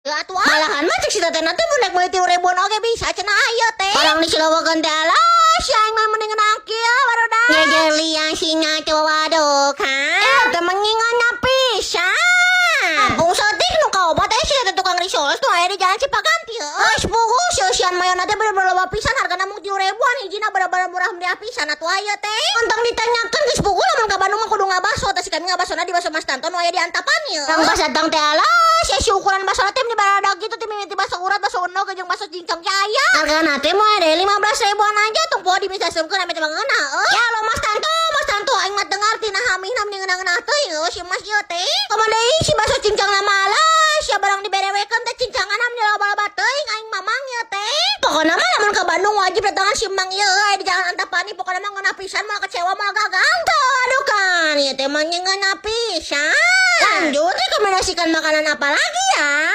Atuh malahan mah cek si teteh nanti mun rek meuli 3 ribuan oge bisa cenah aya teh. Barang disilawakeun teh, alah, si aing mah mending kieu, barudak. Ngejelian singa teh, waduh kan. Eh, teh mengingatna pisan. Kampung saeutik nu kaobat eh si teh tukang risoles tuh aya di Jalan Cipaganti. Geus puguh seusian mayona teh bener-bener loba pisan, hargana mung 3 ribuan hijina, bener-bener murah meriah pisan atuh aya teh. Entong ditanyakeun, geus puguh lamun ka Bandung mah kudu ngabaso teh. Si kami ngabasona di Baso Mas Tanto nu aya di Antapani. Kang pas datang teh, alah sia, si ukuran baso teh meni baradak gitu teh, mimiti baso urat, baso endog jeung baso cincang ge aya. Hargana teh moal dari 15 ribuan aja, tong poho di bisa sumkeun ame teh ngeunah euy. Ya lo, Mas Tanto, Mas Tanto, aing mah teu ngarti nah hamihna meni ngeunah-ngeunah teuing euy si Mas ieu teh. Komo deui si baso cincang mah, alah sia, barang diberewekeun teh cincangan meni loba-loba teuing aing mamang ieu teh. Pokona mah lamun ka Bandung wajib datangan si Mang ieu aya di Jalan Antapani, pokona mah ngeunah pisan, moal kecewa, moal gagal. Tuh aduh kan ieu teh mah ngeunah pisan. Lanjut rekomendasikan makanan apa lagi ya?